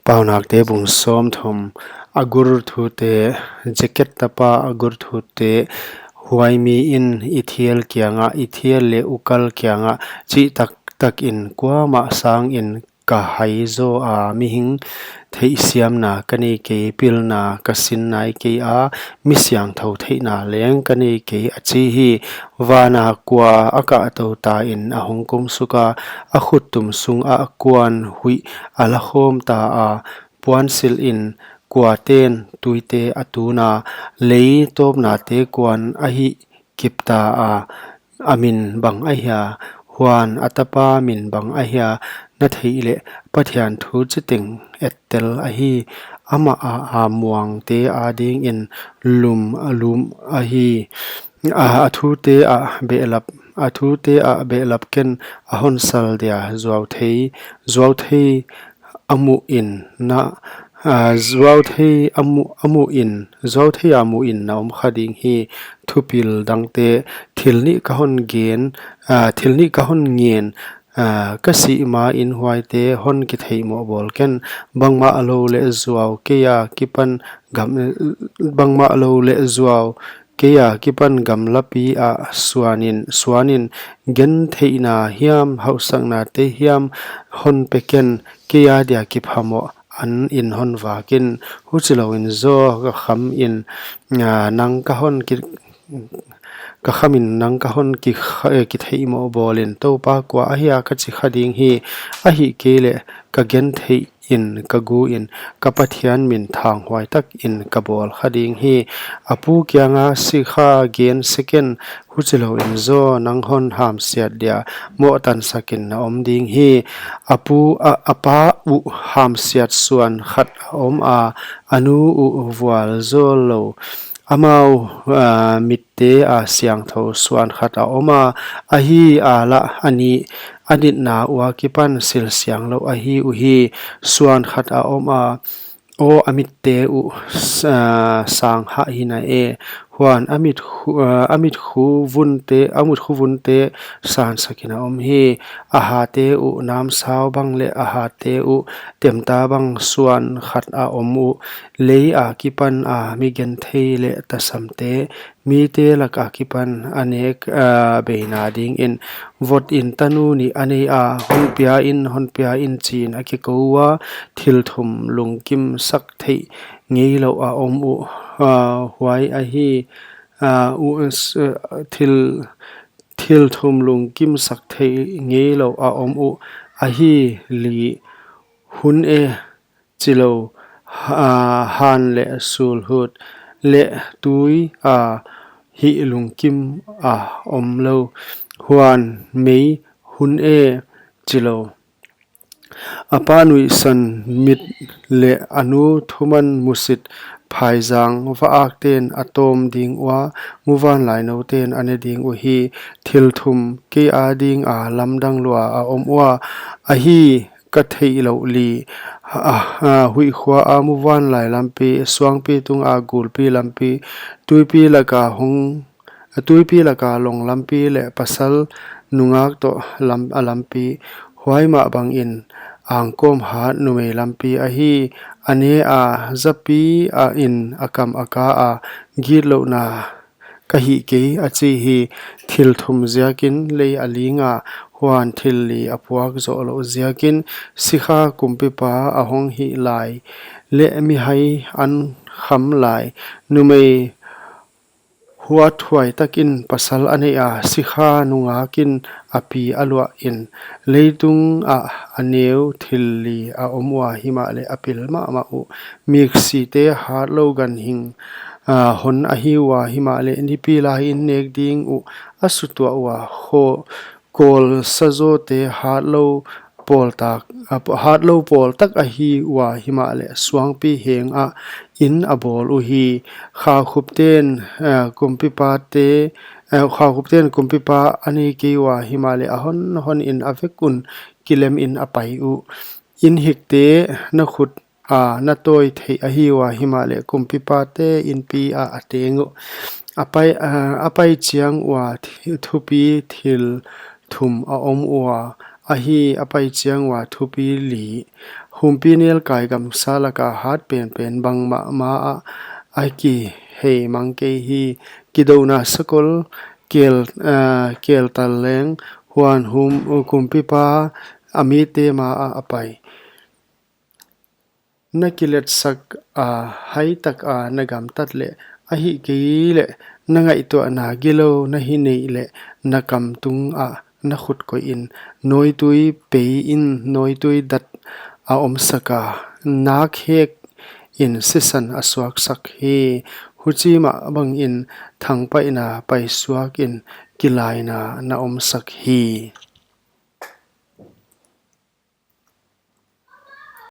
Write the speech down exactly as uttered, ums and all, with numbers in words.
Paunakte bung sawmthum. Agur thute, Jacket tapa Agur thute, huai mi in Ithiel kiangah, Ithiel leh Ukal kiangah, chih taktak in, kuamah sangin ka hai zaw a, mihing theihsiamna ka nei kei, pilna ka sin nai kei a, mi siangthou theihna leng ka nei kei, a chi hi. Vana kua a kahtou ta in a hong kumsuk a, a khuttum sungah kuan huih a la khawm ta a, puansilh in kuaten tuite a tun a, lei tawpnate kuan a hihkip ta a, a min bang ahia, huan a tapa min bang ahia, na theih leh Pathian thu chiteng ettel ahi. Amah a, a muangte adingin lum, lum ahi. A, a thute ah behlap, a thute ah behlap ken, a hon sal dia zuauthei, zuauthei a muh in na, a, zuauthei a muh, a muh in, zuauthei a muh in na om kha ding hi. Thupil dangte, thil nih ka hon gen, a, thil nih ka hon ngen, a, ka sih ma in huaite hon kitheihmoh bawl ken, bangmah lou leh zuau kei a kipan gam, bangmah lou leh zuau kei a kipan gamlapi ah suanin, suanin, gentheihna hiam, hausaknate hiam hon pe ken, kei a dia kiphamoh an in hon vak in, huchilouin zaw ka kham in, a, nang ka hon ki, ka kham in nang ka hon ki, eh, kitheihmoh bawl in, Toupa kua ahia ka chi kha ding hi, ahihkeileh ka gentheih in ka gu in, ka Pathian min thanghuai tak in ka bawl kha ding hi. A pu kianga sikha gen sek in, huchilouin zaw nang hon hamsiat dia mohtansak in na om ding hi. A pu, a, a pa uh hamsiat suan khat a om a, a nu uh vualzawl lou. Amau, a, mitte a siangthou suan khat a om a, ahi a lah a nih, a nitna ua kipan silsiang lou ahi uhi. Suan khat a om a, aw a mitte uh, s-, a, sang hah hi na e, huan a mit khu, a, a mit khu vunte, a mit khu vunte sansak in a om hi. A hate uh namsau bang leh a hate uh temta bang suan khat a om uh. Lei a kipan a mi genthei leh tasamte, mite lak a kipan a nek, a, beina dingin, vot in tanu nih a nei a, hon pia in, hon pia in chiin a kikou ua, thil thum lungkimsak theih ngeilou a om uh, a, huai ahi, a, u-, s-, thil, thil thum lungkimsak theih ngeilou a om uh, ahi li, hun e, chilou, ha-, han leh sulhut leh tui a hih lungkim a omlou, huan mei, hun e, chilou. A pa nuihsan mit leh a nu thuman musit phaizang va-ak ten a tawm ding ua, muvanlai nou ten a ne ding uhi. Thil thum kei ading a lamdang lua a om ua, ahi ka theihlouh li, a, a, huih khua a muvanlai lampi, suangpi tung a gulpi lampi, tuipi lak a hong, tuipi lak a long lampi leh pasal nungak toh lam, a lampi, huai mah bangin angkawm hat numei lampi ahi. A ne a, zapi a in a kam a ka a, gitlouhna ka hih kei, a chi hi. Thil thum ziakin lei a ling a, huan thil li a puak zoh louh ziakin, sikha kumpipa a hong hih lai leh mihai an kham lai. Numei huathuai takin pasal a nei a, sikha nungakin a pi a luah in, leitung ah a neu thil li a om ua, himahleh a pil mahmah uh. Miksite hatlou ganhing, a, hon ahi ua, himahleh nipi laiin nek ding uh a sutuah ua. Kho, kawl sazawte hatlou pawltak, a, hatlou pawltak ahi ua, himahleh suangpi heng ah in a bawl uhi. Khaukhupten, a, kumpipate, a, khaukhupten kumpipa a nei kei ua, himahleh a hon honin a vek un kilem in a pai uh. Inhikte na khut a na tawi theih ahi ua, himahleh kumpipate inpi ah a teng uh. A pai, a, a pai chiang ua thi-, thupi thil thum a om ua, ahi, a pai chiang ua thupi li. Humpinelkai gamsa laka hat penpen bangmah ma ah a kiheimang kei hi. Kidouna sakol kel, ah, keltal leng, huan hum, kumpipa a mite ma ah a pai. Na kiletsak a, haitak a na gamtat leh, ahihkeileh na ngaihtuahna gilou na hi neih leh, na kam tung ah na khut koih in. Nawitui pei in nawitui dat a omsak a, nak hek in sisan a suaksak hi. Huchi mah bangin thangpaihna paisuak in kilaina na omsak hi.